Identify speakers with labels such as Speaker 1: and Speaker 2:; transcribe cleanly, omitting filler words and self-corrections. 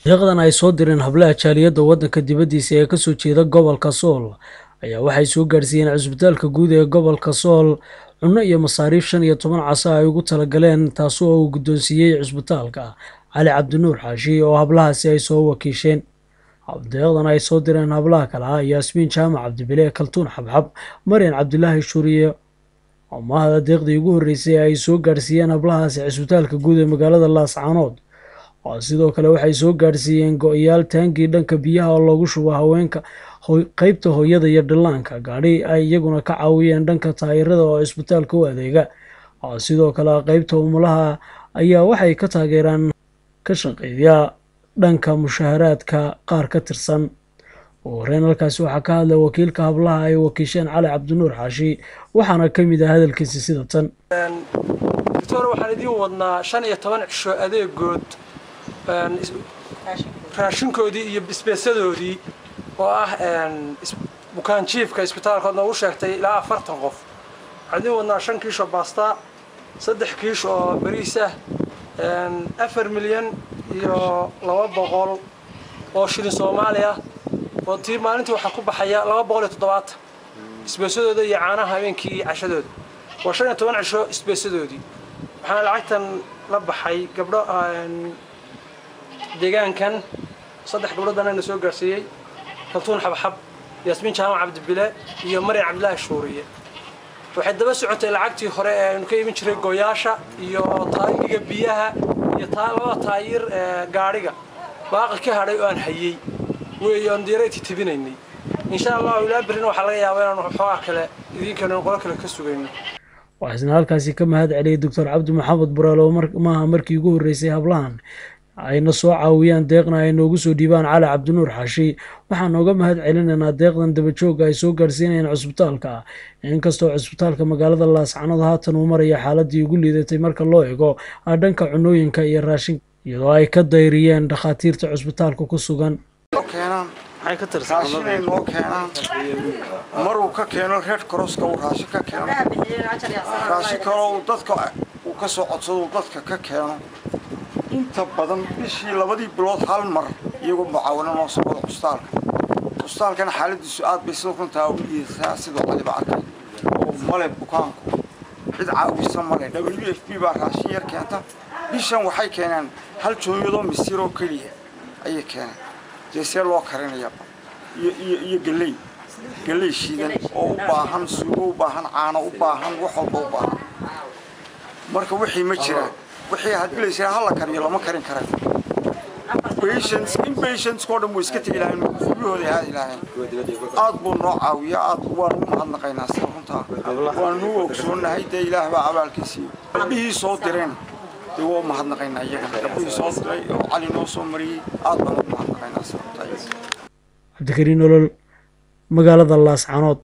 Speaker 1: Deeqdan ay soo direen hablaha jaaliyadda waddanka dibaddiisa ee kasoo jeeda gobolka Sool ayaa waxay soo gaadhsiiyeen cusbitaalka guud ee gobolka Sool cunno iyo masaariif 15 casa ay ugu talagaleen, taasoo uu guddoonsiiyey cusbitaalka Cali Cabdinuur Xaashi oo hablahaasi ay soo wakiisheen. Deeqdan ay soo direen hablaha kale ah Yaasmiin Jaamac Cabdibile, Kaltuun Xabxab, Maryan Cabdilaahi Shuuriye oo mahada deeqdii ugu horreysay ay soo gaadhsiiyeen hablahaasi cusbitaalka guud ee magaalada Laascaanood. Sidoo kale waxay soo gaadhsiiyeen go-yaal, taangii dhanka biyaha oo loogu shubo haweenka qeybta hooyada iyo dhallaanka, gaadhi ay iyaguna ka caawiyeen dhanka taayirada oo cisbitaalka u adeega. Sidoo kale qeybta umulaha ayaa waxay ka taageeraan ka shaqeeya dhanka mushaharaadka qaar ka tirsan. Ugu horeyn halkaasi waxaa ka hadlay wakiilka hablaha ay wakiisheen Cali Cabdinuur Xaashi, waxaana ka mid ah hadalkiisi sida tan.
Speaker 2: Doctor, waxaan idiin wadnaa 15 cisho adeegood, raashinkoodii iyo isbeesadoodii oo ah bukaan jiifka isbitaalkood noogu sheegtay ilaa 40 qof. Waxaan idiin wadnaa 5 kiish oo baasta, 3 kiish oo bariis ah, 4,200,000 oo shilin Soomaali ah, oo tii maalintii waxaa ku baxaya 270 isbeesadooda iyo caanaha habeenkii iyo cashadooda. Waa 15 cisho isbeesadoodii. Waxaana lacagtan la baxay gabdho deegaankan, 3 gabdhood baana soo gaarsiiyey: Kaltuun Xabxab, Yaasmiin Jaamac Cabdibile iyo Maryan Cabdilaahi Shuuriye. Waxay daba socotay lacagtii hore ee aynu ka iibin jiray goyaasha iyo taangiga biyaha iyo labada taayir gaadhiga baaqi ka hadhay oo aan hayey weeye oon diirayti tibinaynay. Insha Allahu ilaa berrina waxaa laga yaabaa inaanu xoogaa kale idinkeenu qolo kale ka sugayno.
Speaker 1: Waxaa isna halkaasi ka mahad celiyay Doctor Cabdi Maxamed Buraale oo maaha markii ugu horreysay hablahan ayna soo caawiyaan, deeqna ay noogu soo dhiibaan Cali Cabdinuur Xaashi. Waxaan nooga mahad celinaynaa deeqdan dabajooga ay soo gaadhsiinayaan cusbitaalka, inkastoo cusbitaalka magaalada Laascanood haatan uu maraya xaaladii ugu liidatay marka loo eego dhanka cunooyinka iyo raashinka, iyadoo ay ka dayriyeen dhakhaatiirta cusbitaalka ku sugan.
Speaker 3: Raashinay noo keenaan, maruu ka keeno Red Crosska uu raashin ka keeno, raashin kaloo uu dadka uu ka soo codsado uu dadka ka keeno. Inta badan bishii labadii bilood hal mar iyagoo mucaawano noo soo wada cusbitaalka. Cusbitaalkana xaaladiisu aad bay sida runtaa u liidataa, sidoo Caliba arkay oo male bukaanku cid caawisa male. WFP baa raashin yar keenta. Bishan waxay keeneen hal joonyadoo misir oo keliya ayay keeneen. Dee see loo karinayaa? Iyo galley shiidan oo u baahan suugo, u baahan caano, u baahan wax walba u baahan. Marka wixii ma jiraan. Wixii haddii la yisraa hala kariyo, lama karin karayo. Patients, inpatients oo dhan way iska tegi lahayn, guryahooda aadi lahayn. Aad buu noo caawiyaa, aad waan u mahadnaqaynaa. Sida runtaa waanu ogsoonahay, dee Ilaah baa abaalkiisiiyo. Gabdhihii soo direen dee waa u mahadnaqaynaa iyagana, gabdhihii soo diray oo Cali noo soo mariyey aad baan u mahadnaqaynaa sida runtaa.
Speaker 1: Cabdikariin Nolol, magaalada Laascanood.